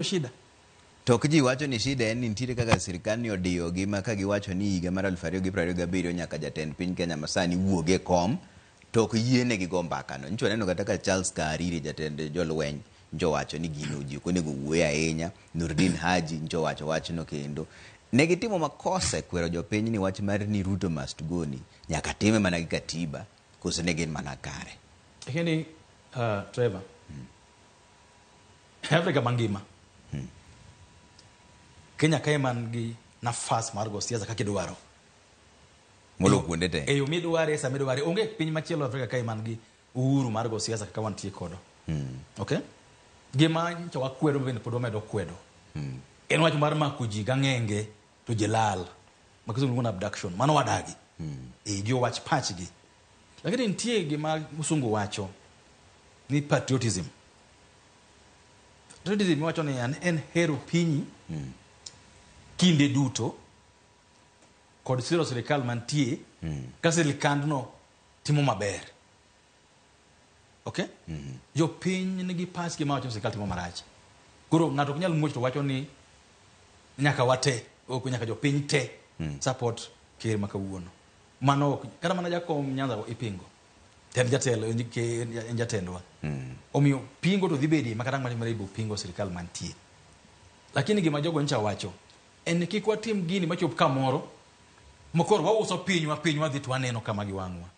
Shida. To ok ji wacho ni shida en ni nitiere kaka sirkal ni odiyogi ma ka giwacho ni higa mar 2027 nyaka jatend piny Kenya masani wuog e kom to ok yienegi go mbakano. Nyicho waneno kata ka Charles Karire jatend jolweny ncho wacho ni gino ji ok onego wuoye ahinya. Nurdin Haji ncho wacho wachno kendo. Ne gitimo makosa e kwero jopiny ni wach mar ni Ruto must go ni nyaka time mana gi katiba koso ne gin mana kare. Lakini Trevor, Afrika mangima, Kenya kae man gi nafas mar go siasa kaka idwaro. Molo kuonde te. E yo midware, sama idware. Onge piny machielo Afrika kae man gi uhuru mar go siasa kaka wantie kodo. Okay? Gima nyocha wakwedo bende pod wamedo kwedo. En wach mar mako ji gang'enge to ji lal. Ma kisungu luongo ni abduction. Mano wadagi. E, ji owach pachgi. Lakini nitie gima musungu wacho ni patriotism. Patriotism iwacho ni en hero pinyi kinde duto kod siro sirikal mantie ka sirikandno timo maber. Okay? Jopiny nigi pachgi mawacho ni sirikal timo marach. Koro ng'ato ok nyal muoch to wacho ni nyaka wate, ok nyaka jopiny te support ker ma kawuono. Mano ok, kata mana jakom Nyanza ipingo. En jatelo, en jatendwa. Omiyo pingo to dhi bedie ma kata ng'ama ibo pingo sirikal mantie. Lakini gima jogo ncha wacho en ni kik watim gini machop kamoro mokoro wauso pinywa, pinywa dhi to waneno kama gi wang'wa.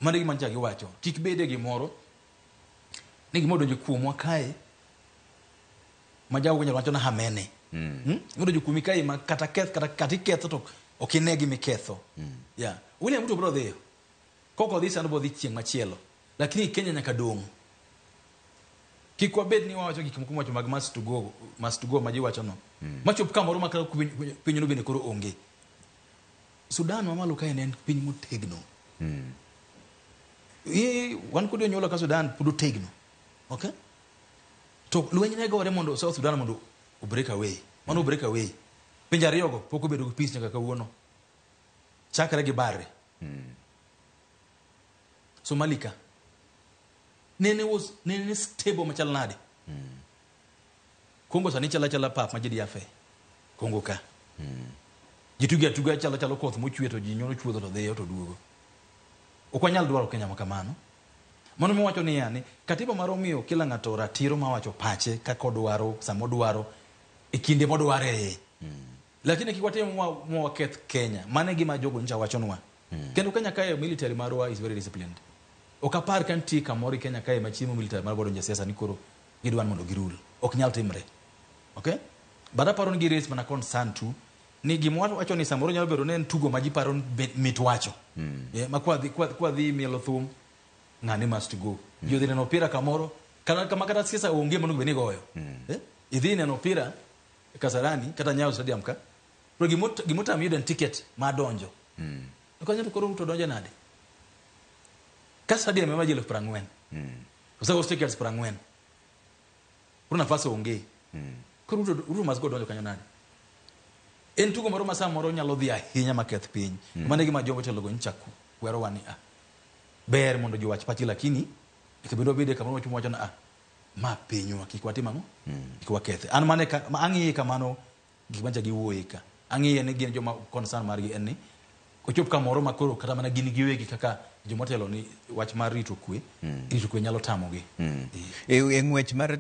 Mano e gima ncha giwacho. Kik bede gimoro ni gima odonjo kuomwa kae ma jago nyalo wacho na hamene. Gima odonjo kuomi kae ma kata keth kata iketho to ok ine gima iketho. Yeah. William Ruto biro dhiyo. Kok odhi sani obiro dhi chieng' machielo. Lakini Kenya nyaka dong'. Kik wabed ni wawacho gik moko mwacho mag must go ma ji wacho no. Machop kamoro ma kata pinyno bende koro onge. Sudan mamalo kae ne en piny motegno. Wan kod jonyuolwa ka Sudan pod otegno. Okay? To lweny ne gore mondo South Sudan mondo o break away. Mano break away. Pinje ariyogo pok obedo gi peace nyaka kawuono. Chakre gi Barre. Somali ka. Nene stable machal nade. Congo sani chalo achala pap ma ji diafe. Congo ka. Ji tugo atuga chalo chalo koth mochwe to ji nyono chuodho to dhiyo to duogo. Ok wanyal dwaro Kenya ma kamano. Mano miwacho niya ni katiba mar omiyo kila ng'ato ratiro mar wacho pache kaka odwaro, sama odwaro, e kinde modware. Lakini kik watim mwa waketh Kenya. Mano e gima jogo nyocha wachonwa. Kendo Kenya kae military marwa is very disciplined. Ok apar ka nitie kamoro e Kenya kae ma chiemo military marwa donjo e siasa ni koro gidwa ni mondo girul. Ok nyal timre. Okay? But aparo ni gi raise mana concern tu ni gima wacho ni samoro nyalo bedo ni en tugo ma ji paro ni mit wacho. Yeah, ma kwa dhi mielo thum, ng'ani must go. Ji odhi neno opira kamoro, kama kata siasa onge monego bed ni igoyo. Idhi neno opira Kasarani kata Nyayo Stadium ka, to gimotami yudo en ticket mar donjo. To kanyo to koro Ruto donjo nade? Ka stadium ema ji 40,000. Oseus tickets 40. Koro nafas onge. Koro Ruto must go donjo kanyo nade? En tugo moro ma samoro nyalo dhi ahinya maketh piny. Mano e gima jogo telogo nyocha kwerowa ni ber mondo ji owach pachgi lakini nyaka bed wabede kamoro wacho ni ma pinywa kik watim ang'o? Kik wakethe. An mane ka, ma ang'iye kamano gik mancha giwuoye ka. Ang'iye ni gin joma concern margi en ni ochop kamoro ma koro kata mana gin giwegi kaka jomotelo ni wach mar rito kwe, rito kwe nyalo tamogi. E ng'wech mar